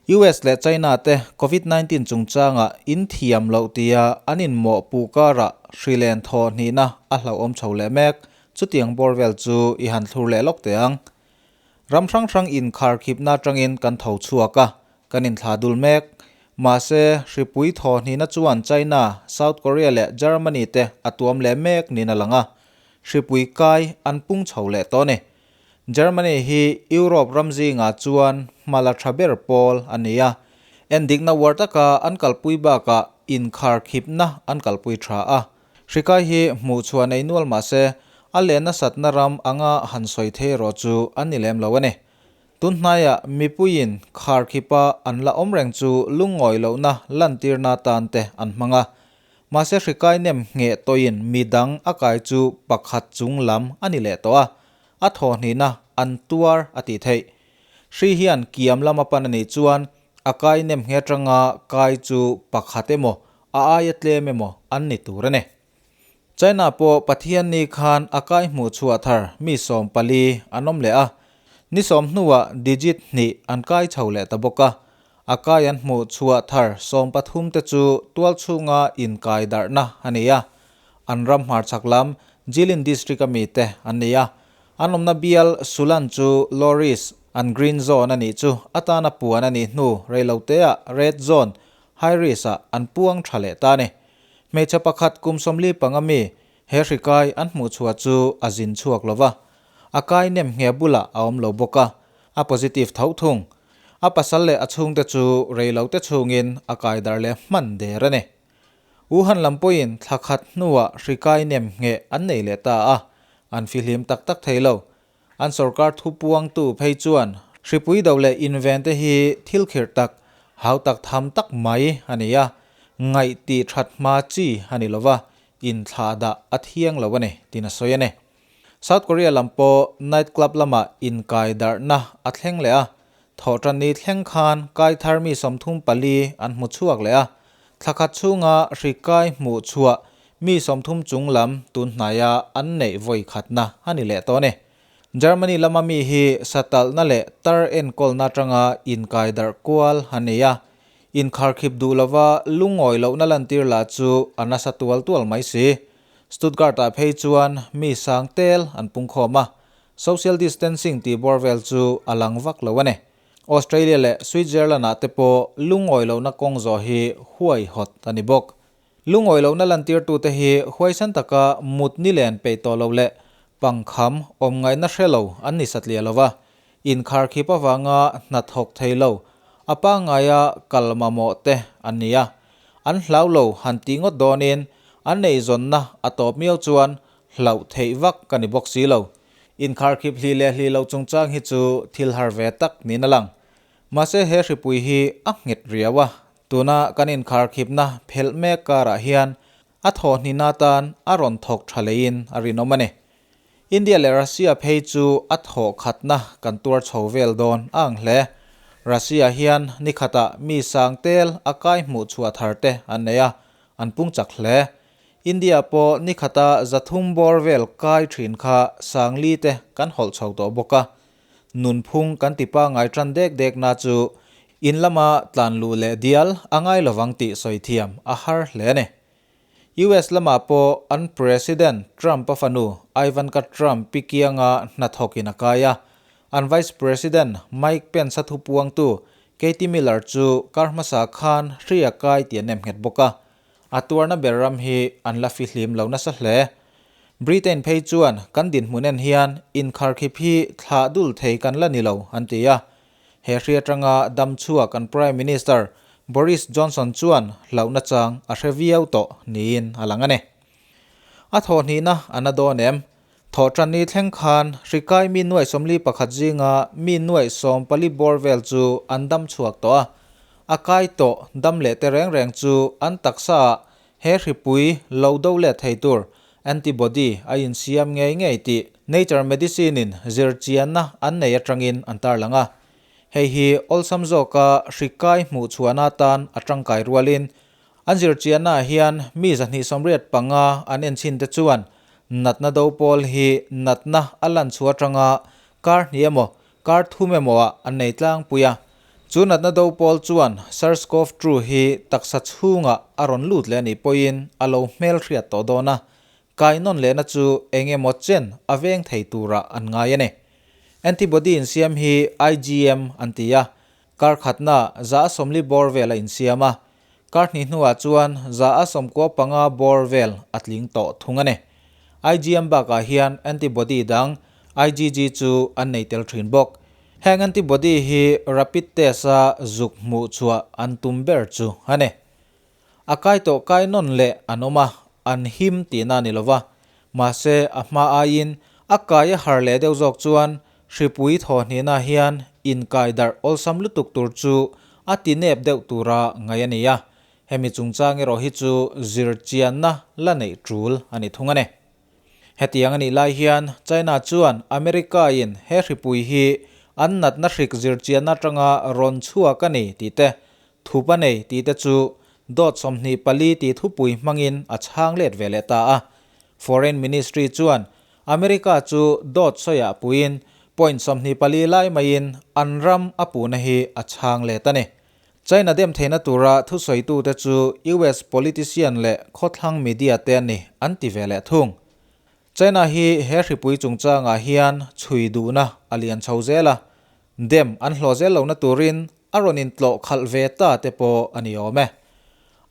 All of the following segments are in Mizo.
US leh China te Covid 19 chungchanga in thiam loh tia an inmawhpuh karah hri len thawh hnihna a hlauhawm chho leh mek. Chutiang bawr vel chu i han thlur leh lawk teh ang. Ram hrang hrang inkharkhipna atangin kan tho chhuak a, kan inthlah dul mek. Mahse, hripui thaw hnihna chuan China, South Korea leh Germany te a tuam leh mek niin a lang a, hripui kai an pung chho leh tawh a ni. Germany hi Europe ram zingah chuan hma la tha ber pawl a ni a, endikna uar taka an kalpui bakah inkharkhipna an kalpui tha a. Hrikai hi hmuh chhuah nei nual mah se, a leh nasatna ram anga han sawi thei erawh chu an ni lem lo a ni. Tun hnaiah mipuiin kharkhipa an la awm reng chu lungngawi lohna lantirna tan te an hmang a. Mahse hrikai nem ngheh tawhin mi dang a kai chu pakhat chung lam a ni leh tawh a, a thawhhnihna an tuar a tih theih. Hri hian kiam lama pan a nih chuan a kai nem nghe atanga kai chu pakhat emaw a aia tlem emaw an ni tur a ni. China pawh Pathianni khan a kai hmuh chhuah thar mi 14 an awm leh a, ni sawm hnuah digit hnih an kai chho leh ta bawk a. A kai an hmuh chhuah thar 13 te chu tual chhunga inkai darhna a ni a, an ram hmarchhak lam Jilin district a mite an ni a. An awmna bial Sulan chu Loris an green zone a nih chu atana puan a nih hnu reiloteah red zone high risk ah an puang tha leh ta a ni. Hmeichhe pakhat kum 45 mi he hri kai an hmuh chhuah chu a zin chhuak lo va, a kai nem nghe bulah a awm lo bawk a, a positive tho thung. A pasal leh a chhungte chu rei lo te chhungin a kai darh leh hman der a ni. Wuhan lam pawhin thla khat hnuah hri kai nem ngheh an nei leh ta a, an fihlim tak tak thei lo. An sorkar thupuangtu phei chuan hripui do leh inven te hi thil khirh tak, hau tak tham tak mai a ni a, ngaih tih that hma chi a ni lova, inthlah dah a thiang lo a ni tiin a sawi a ni. South Korea lam pawh night club lamah inkai darhna a thleng leh a, thawhtanni thleng khan kai thar mi 34 an hmu chhuak leh a, thla khat chhunga hri kai hmuh chhuah Mi 30 chung lam tun hnaia an neih vawi khatna a ni leh tawh a ni. Germany lama mi hi satalhna leh tar enkawlna atanga inkai darh kual a ni a, inkharkhip duh lova lungawi lohna lantir lah chu a nasa tual tual mai si. Stuttgart-ah phei chuan mi sang tel an pungkhawm a, social distancing tih bawr vel chu a lang vak lo a ni. Australia leh Switzerland-ah te pawh lungawi lohna kawng zawh hi huaihawt a ni bawk. Lungawi lohna lantirtute hi huaisan taka mut ni len peih tawh lo leh pangkham awm ngaihna hre lo an ni satliah lo va, inkharkhip avanga hna thawk thei lo, a pangngaia kal mamawh te an ni a. An hlau lo han tih ngawt dawnin an eizawnna a tawp miau chuan hlauh theih vak ka ni bawk si lo. Inkharkhip hli leh hli lo chungchang hi chu thil har ve tak niin a lang. Mahse he hripui hi a nghet riau a, Tuna kan inkharkhipna phelh mek karah hian a thawhhnihna atan a rawn thawk tha leiin a rinawm a ni. India leh Russia phei chu a thawh khatna kan tuar chho vel dawn a ang hle. Russia hian ni khatah mi sang tel a kai hmuh chhuah thar te an nei a, an pung chak hle. India pawh ni khata 300 bawr vel kai thin kha 4000 te kan hawlh chho tawh bawk a. Nunphung kan ti pangai tan dek dek na chu in lama tlan luh leh dial a ngai lovang tih sawi thiam a har hle a ni. US lamah pawh an President Trump-a fanu Ivanka Trump pi kianga hnathawkin a kai a, an Vice President Mike Pence-a thupuangtu Katie Miller chu kar hmasa khan hri a kai tih an nem nghet bawk a. A tuarna ber ram hi an la fihlim lo nasa hle. Britain phei chuan kan dinhmun en hian inkharkhip hi thlah dul thei kan la ni lo an ti a. He hri atanga dam chhuak kan Prime Minister Boris Johnson chuan hlauhna chang a hre viau tawh niin a lang a ni. A thawhhnihna a na dawn em? Thawhtanni thleng khan hri kai mi nuaih 41 zinga mi nuaih 14 bawr vel chu an dam chhuak tawh a. A kai tawh dam leh te reng reng chu an taksaah he hripui lo do let thei tur antibody a insiam ngei ngei tih Nature Medicine-in zirchianna an nei atangin an tarlang a. Hei hi awlsam zawka hri kai hmuh chhuahna atan a tangkai rualin an zirchiannaah hian mi 285 an enchhin te chuan natna do pawl hi natna a lan chhuah atanga kar hnih emaw kar thum emaw ah an nei tlangpui a. Chu natna do pawl chuan SARS-CoV-2 hi taksa chhungah a rawn lut leh a nih pawhin a lo hmelhriat tawh dawn a, kai nawn lehna chu eng emaw chen a veng thei turah an ngai a ni. Antibody insiam hi IgM an ti a, kar khatna 140 bawr vel a insiam a, kar hnih hnuah chuan 195 bawr vel a tling tawh thung a ni. IgM bakah hian antibody dang IgG chu an nei tel thin bawk. Heng antibody hi rapid test a zuk hmuh chhuah an tum ber chu a ni. A kai tawh kai nawn leh an awm a, an him tihna a ni lova. Mahse, a hma aiin a kai a har leh deuh zawk chuan hripui thawhhnihna hian inkai darh awlsam lutuk tur chu a ti nep deuh tura ngaih a ni a. Hemi chungchang erawh hi chu zirchianna la neih tul a ni thung a ni. Hetiang a nih lai hian China chuan America-in he hripui hi an natna hrik zirchianna atanga rawn chhuak a ni tih te, thup a nei tih te chu dawt 24 tih thupui hmangin a chhang let ve leh ta a. Foreign Ministry chuan America chu dawt sawiah puiin point 24 lai maiin an ram a puhna hi a chhang let a ni. China dem theihna tura thusawitute chu US politician leh khawthlang media te a ni an ti ve leh thung. China hi he hripui chungchangah hian chhui duhna a lian chho zel a, dem an hlawh zel lohna turin a rawn intlawh khalh ve ta te pawh a ni awm e.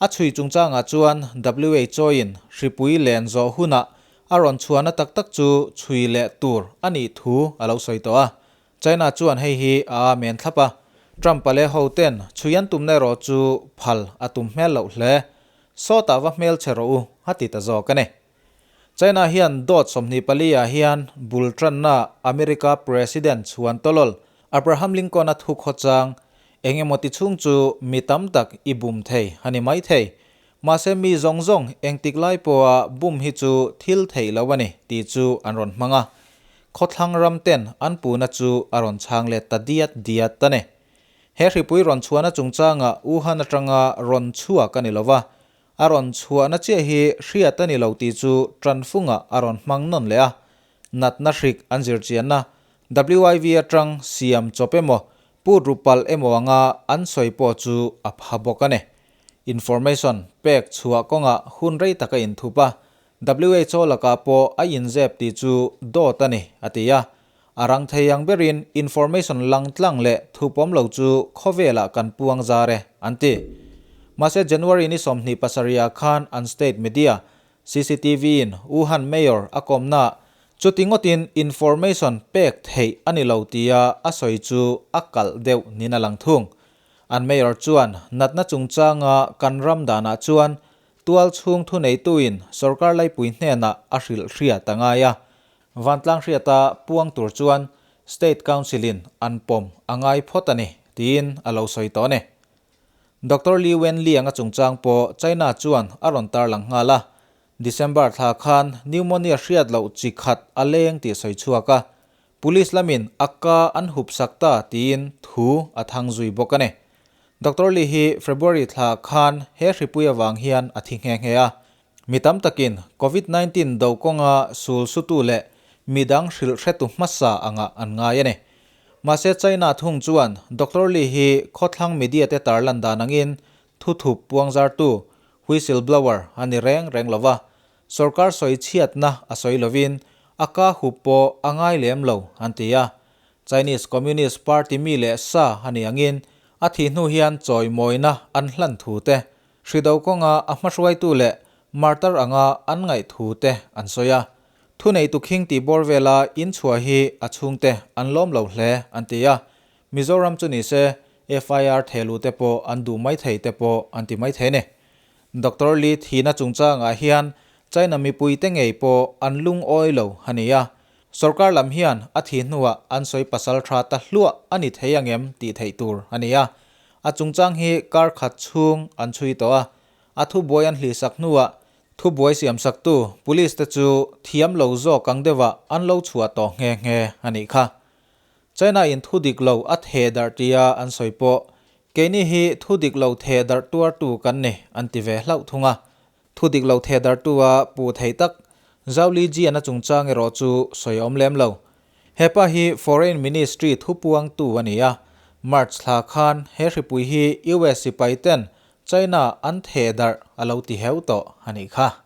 A chhui chungchangah chuan WHO-in hripui len zawh hunah a rawn chhuahna tak tak chu chhui leh tur a nih thu a lo sawi tawh a, China chuan hei hi a amen thlap a, Trump-a leh hoten chhui an tumna erawh chu phal a tum hmel loh hle. Sawtah va hmel che rawh u, a ti ta zawk a ni. China hian dawt 24 ah hian bul tanna America President chhuan tawlawl Abraham Lincoln-a thu khawchang eng emaw ti chhung chu mi tam tak i bum thei a ni mai thei. Mahse mi zawng zawng engtik lai pawha bum hi chu thil theih lo a ni tih chu an rawn hmang a. Khawthlang ram ten an puhna chu a rawn chhang let ta diat diat a ni. He hripui rawn chhuahna chungchangah Wuhan atanga rawn chhuak a ni lova, a rawn chhuahna chiah hi hriat a ni lo tih chu tanfungah a rawn hmang nawn leh a. Natna hrik an zirchianna WIV atang siam chawp emaw put ru palh emaw anga an sawi pawh chu a pha bawk a ni. Information pek chhuah kawngah hun rei tak a inthup a, WHO lakah pawh a inzep tih chu dawt a ni, a ti a. A rang thei ang berin information langtlang leh thupawm lo chu khawvelah kan puang zar e, an ti. Mahse January ni 27 ah khan an state media, CCTV in Wuhan Mayor a kawmnaah chuti ngawtin information pek theih a ni lo tia a sawi chu a kalh deuh niin a lang thung. An Mayor chuan natna chungchanga kan ram danah chuan Tual chhung thuneituin sorkar laipui hnenah a hrilh hriat a ngai a, vantlang hriata puang tur chuan State Council-in an pawm a ngai phawt a ni, tiin a lo sawi tawh a ni. Doctor Li Wenliang a chungchang pawh China chuan a rawn tarlang nghal a, December thla khan pneumonia hriat loh chi khat a leng tih sawi chhuak a, Police lamin a ka an hup sak ta tiin thu a thang zui bawk a ni. Doctor Li hi February thla khan he hripui avang hian a thi nghe nghe a. Mi tam takin Covid 19 do kawnga sul sutu leh midang hrilh hretu hmasa angah an ngai a ni. Mahse China thung chuan Doctor Li hi khawthlang media te tarlan dan angin thuthup puangzartu, whistle blower, a ni reng reng lo va, Sorkar sawi chhiatna a sawi lovin a ka hup pawh a ngai lem lo, an ti a. Chinese Communist Party mi leh sa a nih angin a thih hnu hian chawimawina an hlan thu te, hri do kawnga a hmahruaitu leh martar anga an ngaih thu te an sawi a. Thuneitu khing tih bawr vela inchhuah hi a chhungte an lawm lo hle, an ti a. Mizoram chu nise FIR thehluh te pawh an duh mai thei te pawh an ti mai thei a ni. Doctor Li thihna chungchangah hian China mipuite ngei pawh an lungawi lo a ni a, sorkar lam hian a thih hnuah an sawi pasal tha ta hluah a ni thei angem tih theih tur a ni a. A chungchang hi kar khat chhung an chhui tawh a, a thubuai an hlihsak hnuah thubuai siamsaktu police te chu thiam lo zawk ang deuhah an lo chhuah tawh nghe nghe a nih kha. China in thu dik lo a theh darh tia an sawi pawh, keini hi thu dik lo theh darh tuartu kan ni an ti ve hlauh thung a. Thu dik lo theh darhtu a puh theih tak Zhao Lijian a chungchang erawh chu sawi a awm lem lo. Hepa hi Foreign Ministry thupuangtu a ni a. March thla khan he hripui hi US sipai ten China an theh darh a lo ti heu tawh a nih kha.